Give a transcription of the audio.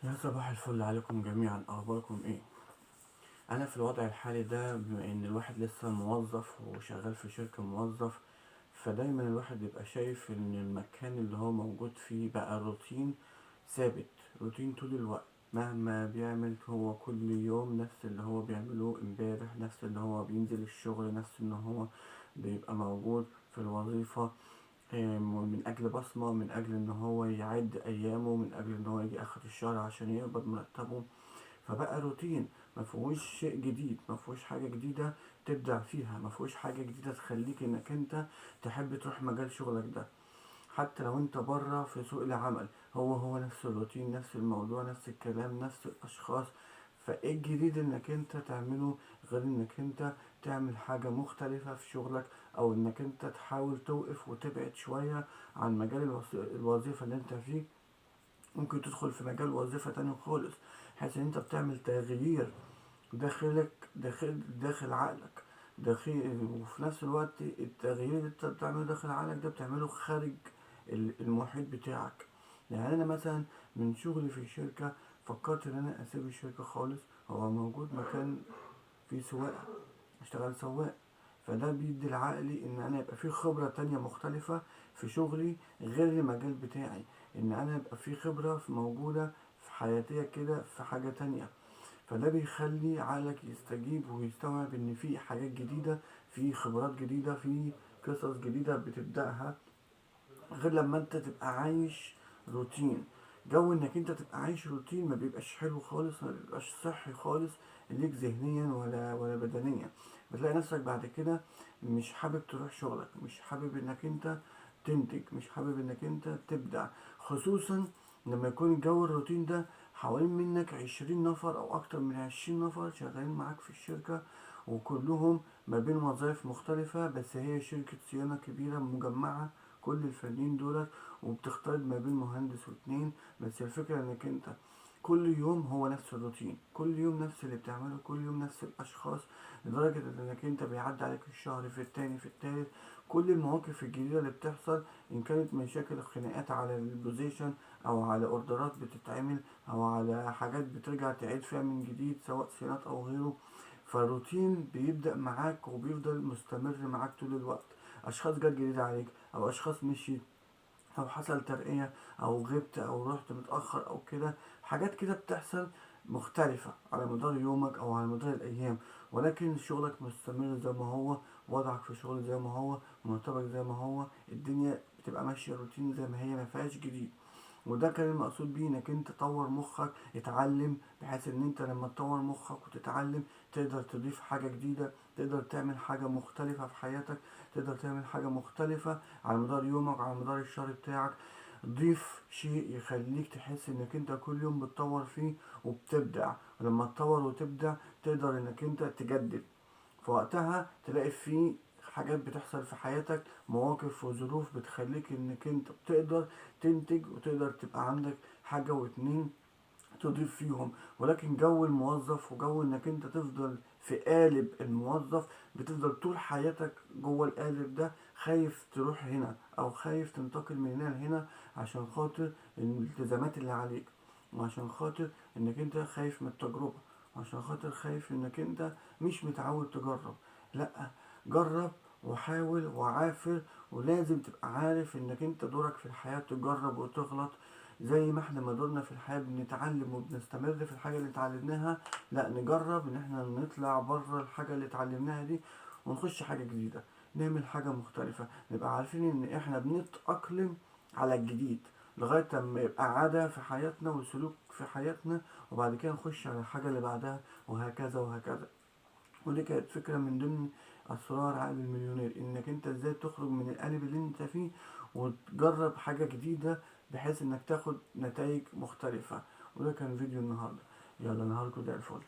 يا صباح الفل عليكم جميعا، اخباركم ايه؟ انا في الوضع الحالي ده، بما ان الواحد لسه موظف وشغال في شركة موظف، فدايما الواحد بيبقى شايف ان المكان اللي هو موجود فيه بقى روتين ثابت، روتين طول الوقت. مهما بيعمل هو كل يوم نفس اللي هو بيعمله امبارح، نفس اللي هو بينزل الشغل، نفس ان هو بيبقى موجود في الوظيفة، من اجل بصمة، من اجل ان هو يعد ايامه، من اجل ان هو يجي اخر الشهر عشان يقبض مرتبه. فبقى روتين ما فيهوش شيء جديد، ما فيهوش حاجة جديدة تبدع فيها، ما فيهوش حاجة جديدة تخليك انك انت تحب تروح مجال شغلك ده. حتى لو انت بره في سوق العمل، هو نفس الروتين، نفس الموضوع، نفس الكلام، نفس الاشخاص. فايه الجديد انك انت تعمله غير انك انت تعمل حاجة مختلفة في شغلك، او انك انت تحاول توقف وتبعد شوية عن مجال الوظيفة اللي انت فيه. ممكن تدخل في مجال وظيفة تاني خالص، بحيث ان انت بتعمل تغيير داخلك، داخل عقلك، داخل، وفي نفس الوقت التغيير اللي انت بتعمله داخل عقلك ده بتعمله خارج المحيط بتاعك. انا مثلا من شغلي في الشركة فكرت ان انا اسيب الشركة خالص، هو موجود مكان فيه سواقة، اشتغل سواق، فده بيدي لعقلي ان انا يبقى في خبرة تانية مختلفة في شغلي غير المجال بتاعي، ان انا يبقى في خبرة موجودة في حياتي كده في حاجة تانية. فده بيخلي عقلك يستجيب ويستوعب ان في حاجات جديدة، في خبرات جديدة، في قصص جديدة بتبدأها، غير لما انت تبقى عايش روتين. جو انك انت تبقى عايش روتين ما بيبقاش حلو خالص، ما بيبقاش صحي خالص ليك ذهنيا ولا بدنيا. بتلاقي نفسك بعد كده مش حابب تروح شغلك، مش حابب انك انت تنتج، مش حابب انك انت تبدع، خصوصا لما يكون الجو الروتين ده حوالين منك 20 نفر او اكتر من 20 نفر شغالين معاك في الشركة، وكلهم ما بين وظائف مختلفة، بس هي شركة صيانة كبيرة مجمعة كل الفنيين دولت، وبتختلط ما بين مهندس واتنين. بس الفكرة انك انت كل يوم هو نفس الروتين، كل يوم نفس اللي بتعمله، كل يوم نفس الاشخاص، لدرجة انك انت بيعدي عليك الشهر في التاني في التالت، كل المواقف الجديدة اللي بتحصل ان كانت مشاكل خناقات على ال position او على اوردرات بتتعمل او على حاجات بترجع تعيد فيها من جديد سواء صيانات او غيره. فالروتين بيبدأ معاك وبيفضل مستمر معاك طول الوقت. اشخاص جت جديدة عليك، او اشخاص مشيت، او حصل ترقية، او غبت، او رحت متأخر، او كده، حاجات كده بتحصل مختلفة على مدار يومك او على مدار الايام، ولكن شغلك مستمر زي ما هو، وضعك في الشغل زي ما هو، مرتبك زي ما هو، الدنيا بتبقى ماشية روتين زي ما هي، ما فيهاش جديد. وده كان المقصود بيه، انك انت تطور مخك، اتعلم، بحيث ان انت لما تطور مخك وتتعلم تقدر تضيف حاجة جديدة، تقدر تعمل حاجة مختلفة في حياتك، تقدر تعمل حاجة مختلفة على مدار يومك، على مدار الشهر بتاعك. ضيف شيء يخليك تحس انك انت كل يوم بتطور فيه وبتبدع، ولما تطور وتبدع تقدر انك انت تجدد. فوقتها تلاقي فيه حاجات بتحصل في حياتك، مواقف وظروف بتخليك انك انت بتقدر تنتج وتقدر تبقى عندك حاجة واتنين تضيف فيهم. ولكن جو الموظف وجو انك انت تفضل في قالب الموظف، بتفضل طول حياتك جوه القالب ده، خايف تروح هنا او خايف تنتقل من هنا لهنا عشان خاطر الالتزامات اللي عليك، وعشان خاطر انك انت خايف من التجربة، وعشان خاطر خايف انك انت مش متعود تجرب. لا، جرب وحاول وعافر، ولازم تبقى عارف انك انت دورك في الحياة تجرب وتغلط. زي ما احنا ما دورنا في الحياة بنتعلم وبنستمر في الحاجة اللي اتعلمناها، لا نجرب ان احنا نطلع بره الحاجة اللي اتعلمناها دي ونخش حاجة جديدة، نعمل حاجة مختلفة، نبقى عارفين ان احنا بنتأقلم على الجديد لغاية ما يبقى عادة في حياتنا وسلوك في حياتنا، وبعد كده نخش على الحاجة اللي بعدها، وهكذا وهكذا. ودي كانت فكرة من ضمن أسرار عقل المليونير، إنك أنت إزاي تخرج من القالب اللي أنت فيه وتجرب حاجة جديدة بحيث إنك تاخد نتائج مختلفة. وده كان فيديو النهاردة، يلا نهاركم زي الفل.